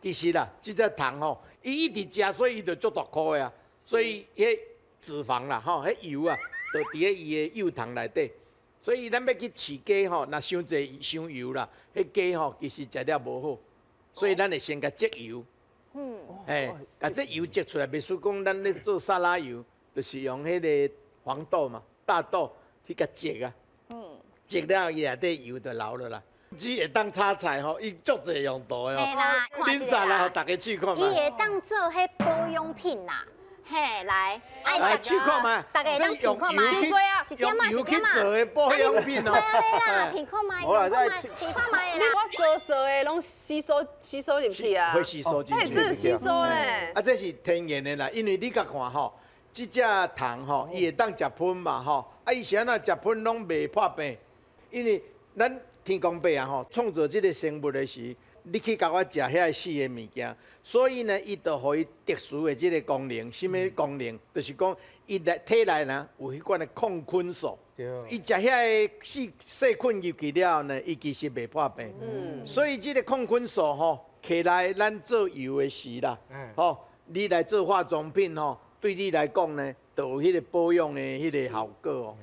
其實啦，這隻蟲吼，伊一直食，所以伊就足大箍的啊。所以彼脂肪啦，吼，彼油啊，就佇咧伊的幼蟲內底。所以咱欲去飼雞吼，若傷濟傷油啦，彼雞吼其實食了無好。所以咱會先共擠油。嘿，共這油擠出來，袂輸講咱咧做沙拉油，就是用彼個黃豆嘛，大豆去共擠啊。擠了伊內底油就流落來。只會當炒菜吼，伊足濟用途的哦。啦，恁啥來予大家試看覓。伊會當做彼保養品啦。嘿，來，來試看覓。大家會當試看覓。用油去做的保養品哦。對啦，試看覓，好啦，再試看覓啦。我澀澀的攏吸收吸收入去啊。會吸收進去。真的吸收咧。啊，這是天然的啦，因為你共看吼，這隻蟲吼，伊會當食糞嘛吼，啊，伊是按怎食糞攏袂破病？因為咱天公伯啊吼，創造這個生物的時，你去共我食遐死的物件，所以呢，伊就予伊特殊的這個功能，啥物功能？就是講伊內體內呢有彼款的抗菌素，伊食遐個死細菌入去了後呢，伊其實袂破病。所以這個抗菌素吼，摕來咱做油的時啦，吼，你來做化妝品吼，對你來講呢，就有彼個保養的彼個效果哦。